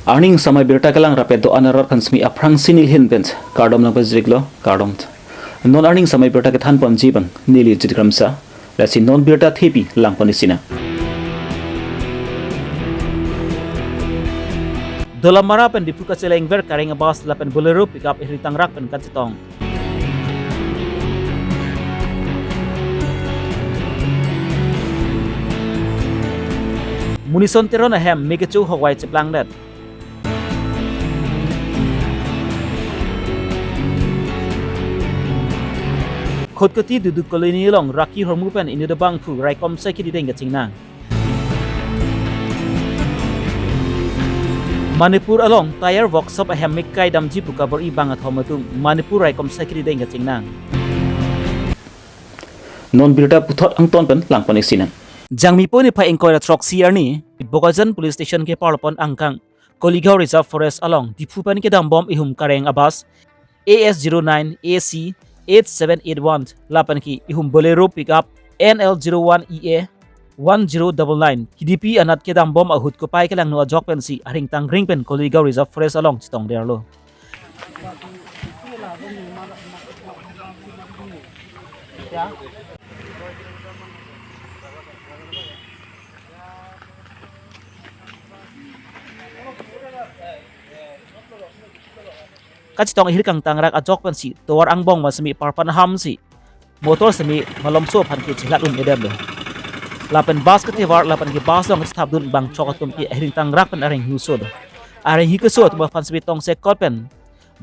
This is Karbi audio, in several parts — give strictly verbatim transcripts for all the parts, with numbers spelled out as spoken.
Arni ingsamai birta kelang rapet do-an arat aphan semi aphrangsi nelihin pen kardom nangpajirlo, kardom. Non arni ingsamai birta kethan ponji abang neli Jit Kramsa, lasi non birta thepi lang pon isi nang. Dolamara pen Diphu kachelengver kareng abus lapen Bolero pickup ahirtangrak pen kachetong. Munison Teron ahem me kecho hokvai cheplangdet. Khatkhati Duduk Colony along raki hormu pen inut abangphu raikom saikiri deng kachingnang. Manipur along tyre workshop ahem me kaidamji pu kabor-i bang athom atum Manipur raikom saikiri deng kachingnang. Non birta puthot angton pen lang pon isi nang. Jangmi po niphai ingkoi ra throksi arni, Bokajan Police Station keparlo pon angkang Koligaon Reserve Forest along Diphu pen kedambom ihum kareng abus A S zero nine A C eight seven eight one lapen ke ihum Bolero pickup N L zero one E A one zero double nine K D P anat kedambom ahut kopai kelangno ajok pensi ahirtangrak pen Koligaon Reserve Forest along chetongderlo. Kachetong ahirtangrak ajok pensi tovar angbong ma semi parpan hamsi motor semi malomso aphan ke chelat un-edetlo. Lapen bus kethevar lapen ke bus along kachethapdun bangchok atum ke ahirtangrak pen areng husolo. Areng hi keso atum aphan semi tongsekot pen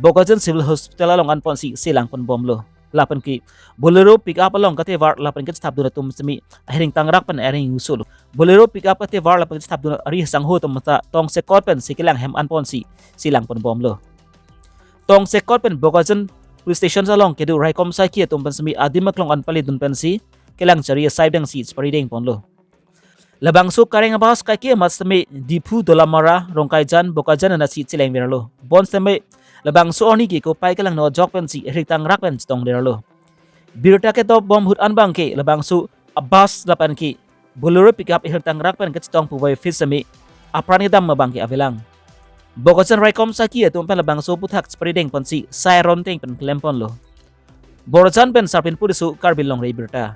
Bokajan Civil Hospital along an ponsi selang ponbomlo. Lapen ke Bolero pickup along kethevar lapen kachethapdun atum semi ahirtangrak pen areng husolo. Bolero pickup kethevar lapen kachethapdun ari sangho atum ta tongsekot pen si kelang hem an ponsi selang ponbomlo. Tongsekot pen Bokajan Police Station along kedo raikom saikiri atum pen semi adim aklong an paledun pensi kelang chari asai dengsi chepari deng ponlo. Labangso kareng abus kaike amat semi Diphu, Dolamara, Rongkaijan, Bokajan anatsi chelengverlo. Bonsitame labangso arni ke kopai kelangno ajok pensi ahirtangrak pen chetongderlo. Birta kedobom ahut an abang ke labangso abus lapen ke Bolero pickup ahirtangrak pen kachetong puvoiphit semi apran kedam abang ke avelang. Bokajan raikom saikiri atum pen labangso aphuthak chepari deng ponsi sai aron ateng pen klem ponlo. Borjan pen Sarpin Puriso, Karbi Longri Abirta.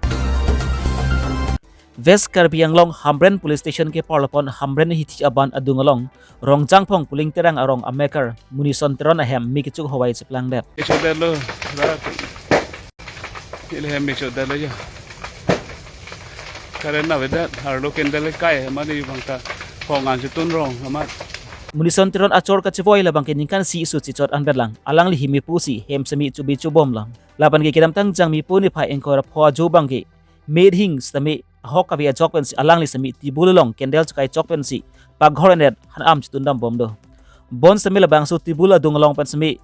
West Karbi Anglong Hamren Police Station keparlo pon Hamren hithi aban adung along Rongjangphong Puling Terang arong amekar Munison Teron ahem me kecho hokvai cheplangdet. Kechodetlo, rat. Ili hem kechodetlo ya. Current avedet, arlo candle kai, mane bangta phongan chetun rong amat. Munison Teron achor kachevoi labang ke ningkan isi isu chechot anbet lang. Alangli himi pusi hem semi chubi chubom lang. Lapen ke kedamtang Jangmi po niphai ingkoi ra pho ajo abang ke me hing sitame ahok kave ajok pensi alangli semi table along candle chekai chok pensi paghor enet han am chetun dambomlo. Bonsitame labangso table adung along pen semi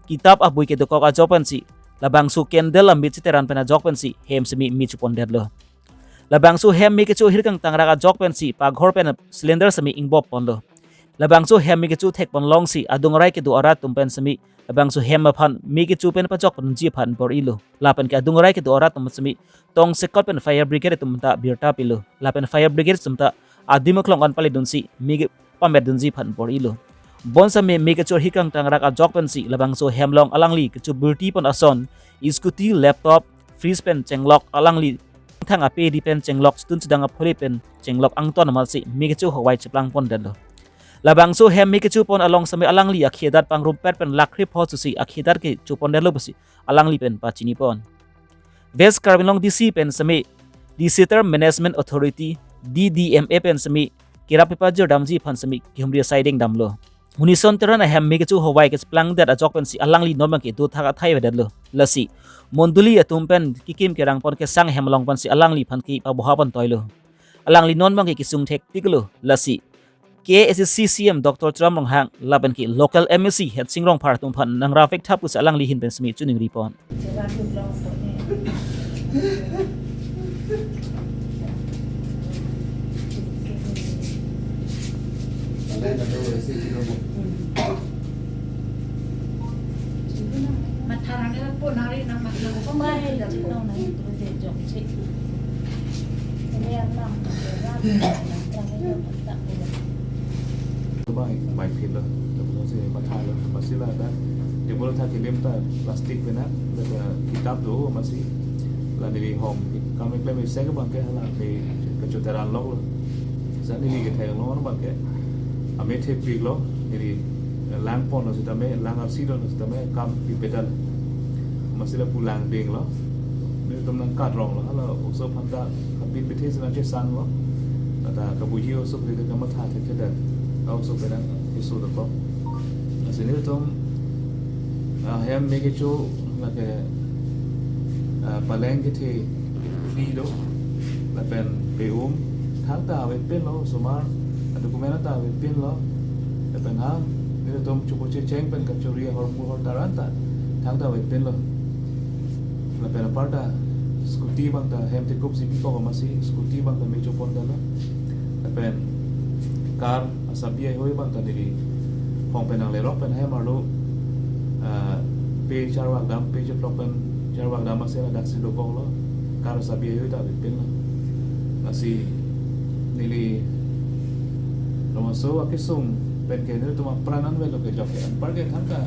kitap abui kedokok ajok pensi labangso candle amit cheteran pen ajok pensi hem semi me chupondetlo. Labangso hem me kecho ahirtangrak ajok pensi paghor pen cylinder semi ingbop ponlo. Labangso hem me kecho thek pon longsi adung arai kedo arat atum pen semi labangso hem aphan me kecho pen pajok ponji aphan bor-ilo. Lapen ke adung arai kedo arat atum semi tongsekot pen fire brigade atum ta birta pilo. Lapen fire brigade atum ta adim aklong an paledunsi me ke pametdunji aphan bor-ilo. Bonsitame me kecho ahirtangrak ajok pensi labangso hem along alangli kecho birti pon ason, scooty, laptop, fridge pen chenglok, alangli thang ape di pen chenglok, chetun chedang aphole pen chenglok angton amatsi me kecho hokvai cheplang pondetlo. Labangso hem me kecho pon along semi alangli akhedat pangrumpet pen lakh kre pho chusi akhedat kecho pondetlo pusi alangli pen pachini pon. West Karbi Anglong D C pen semi Disaster Management Authority, D D M A pen semi kerap pajir damji aphan semi kehumri asai deng damlo. Munison Teron ahem me kecho hokvai kecheplang det ajok pensi alangli non abang ke dothak athai avedetlo. Lasi mondoli atum pen kekim kerang pon kesang hem along pensi alangliphan ke paboha pon toilo. Alangli non abang ke kesung thektiklo. Lasi K A A C C C M Doctor Tuliram Ronghang lapen ke local M A C Hersing Rongphar atum aphan nangrap vek tha pusi alangli ahin pen semi choningri pon. Bai, bai phil lo, lapuson si mathalo, amatsi ladak table tha kilim ta plastic pen na, ladak kitap do amatsi, la neli hom kam keklem isi ke abang ke hala me kachoteran lok lo. Sa neli kethek long abang ke, ame thepik lo, neli lang ponlo sitame, lang arsi lo sitame, kam pipedal. Amatsi lapu lang ding lo. Nelitum nangkat rong lo, hala oso aphan ta, kapit pithe si nangchesang lo. Ata kabuji oso pite kamatha thekthedet. Ka oso penang isu dokok. Lasi nelitum, ah, hem me kecho lake, ah, paleng kethe phli do. Lapen pe-um thangta avepin lo, osomar adocument ta avepin lo. Lapen ha nelitum chopo checheng pen kachori ahormu ahortar anta thangta avepin lo. Lapen aparta scooty abang ta hem tekup si bikok amatsi scooty abang ta me chopontalo. Lapen car asabi ahoi abang ta neli hong pen nanglerok pen hem arlo, ah, pe charvak dam, pe cheplok pen charvak dam amatsi ladaksi dokok lo. Car asabi ahoi ta avepin lo. Lasi neli romaso akesung pen ke nelitum apran anvet lo kejok ke, anpar ke thangta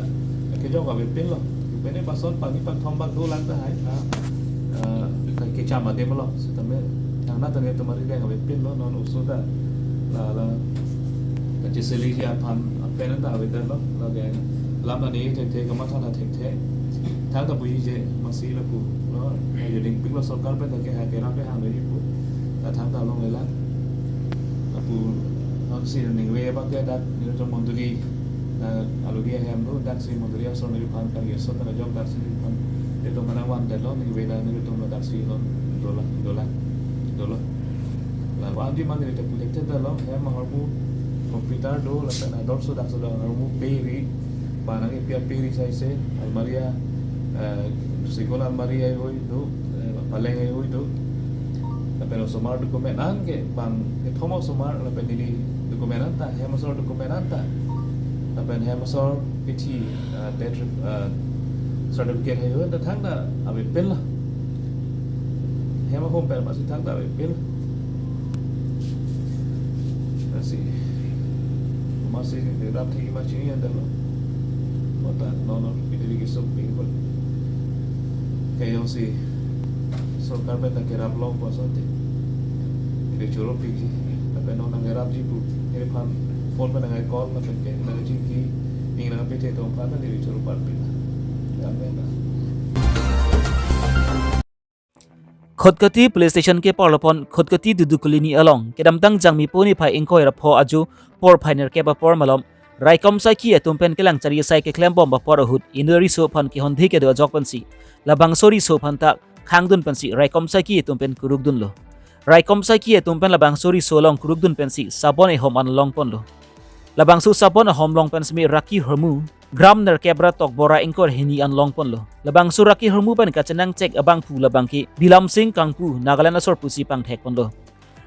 kejok avepin lo. Pen e pason pangni pangthom bak dolang tahai, ha, eh, kecham adim lo. Sitame thangnatta nelitum arideng avepin lo, non oso ta la, la kacheseli ji aphan pen ta avedetlo, lake lam ta ne thekthe, kamatha ta thekthe. Thangta buji je amatsi lapu lo, joding pik lo sorkar pen ta ke ha kerap ke hang lo ji pu. Ta thangta longlelang. Lapu non si ningve abang ke dak nelitum mondoli, na alodi ahem lo, daksi mondoli asor neliphan kali asor ta kejok daksi neliphan. Nelitum kanang vandetlo, ningve ta nelitum lo daksi lo dolang, dolang, dolo. La vandi man neli ta pu thekthedetlo, hem ahormu computer do, lapen ador so dak so dak ahormu pe ri, ba nangkepi ape ri saise, almari a, eh, sikul almari ahoi do, eh, paleng ahoi do. Lapen osomar document anke bang kethom osomar, lapen neli document anta, hem asor document anta. Lapen hem asor kethi, eh, death, eh, certificate ahoi ta thangta avepin lo. Hem ahom pen amatsi thangta avepin lo. Lasi amatsi rap thek ma chini anta lo. Mata non non pidiri kesung pin ko. Kejongsi sorkar pen ta kerap longpo asonte, neli choro pik ji. Lapen non nangkerap ji pu, neliphan phone pen nang call, lapen ke nangchingki, ning nangpethe atum aphan ta neli choro parpik. Amen. Khatkhati Police Station keparlopon Khatkhati Dudu Colony along kedamtang Jangmi niphai ingkoi ra pho ajo porphai nerkep apor malom raikom saiki atum pen kelang chari asai keklembom apor ahut inut ariso aphan kehondhe kedo ajok pensi labangso ariso aphan ta khangdun pensi raikom saiki atum pen kurukdunlo. Raikom saiki atum pen labangso ariso along kurukdun pensi sabon ehom an longponlo. Labangso sabon ahom long pen semi raki hormu gram nerkep ra tokbor ra ingkoi ra hini an longponlo. Labangso raki hormu pen kachenangchek abangphu labang ke Bilamsing Kangpu, Nagaland asor pusi pangthekponlo.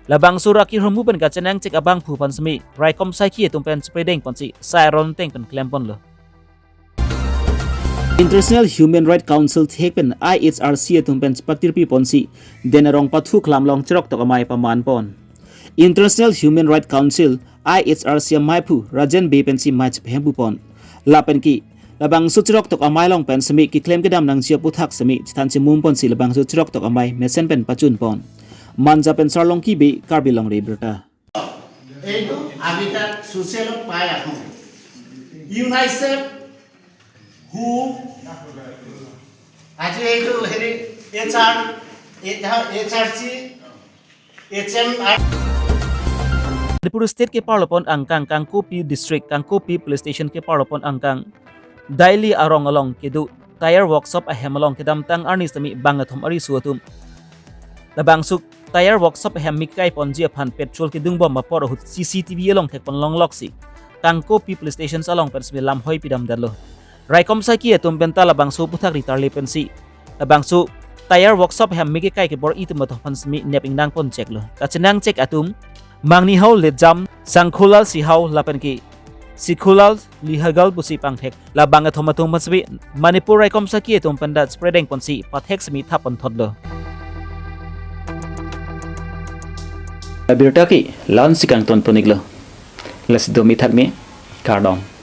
Labangso raki hormu pen kachenangchek abangphu aphan semi raikom saiki atum pen chepredeng ponsi sai aron teng pen klemponlo. International Human Rights Council thek pen I H R C atum pen chepaktirpi ponsi Den Arong Pathu Khlam along cheroktok amei pamanpon. International Human Rights Council, I H R C ameiphu Rajen Bey pensi mei chepahempupon. Lapen ke labangso cheroktok amei along pen semi keklem kedam nangji aputhak semi chethan chemum ponsi labangso cheroktok amei mesen pen pachunpon. Manja pen Sarlongki Bey, Karbi Longri Abirta. এইটো আমি তাত ছ'চিয়েলত পাই আহোঁ। ইউনাইচেফ, হু, আজি এইটো হেৰি, H R, H R C, H M R. Manipur State keparlopon angkang Kangpokpi District, Kangpokpi Police Station keparlopon angkang Daily Arong along kedo tyre workshop ahem along kedamtang arni semi bangkethom ariso atum labangso tyre workshop ahem me kekaiponji aphan petrol kedungbom apor ahut C C T V along thekpon longloksi Kangpokpi Police Station along pen semi lamhoi pidamdetlo. Raikom saiki atum pen ta labangso aputhak ritarle pensi labangso tyre workshop ahem me kekai kebor-i atum atum aphan semi nep ingdang poncheklo. Kachenangchek atum Mangnihao Letjam, Sangkhulal Sihao lapen ke Sikhulal Lihagal pusi pangthek. Labangkethom atum aphan semi Manipur raikom saiki atum pen ta chepredeng ponsi pathek semi thap ponthotlo. Abirta ke la-ansi kangton pon-iklo. Lasi do mi than mi, kardom.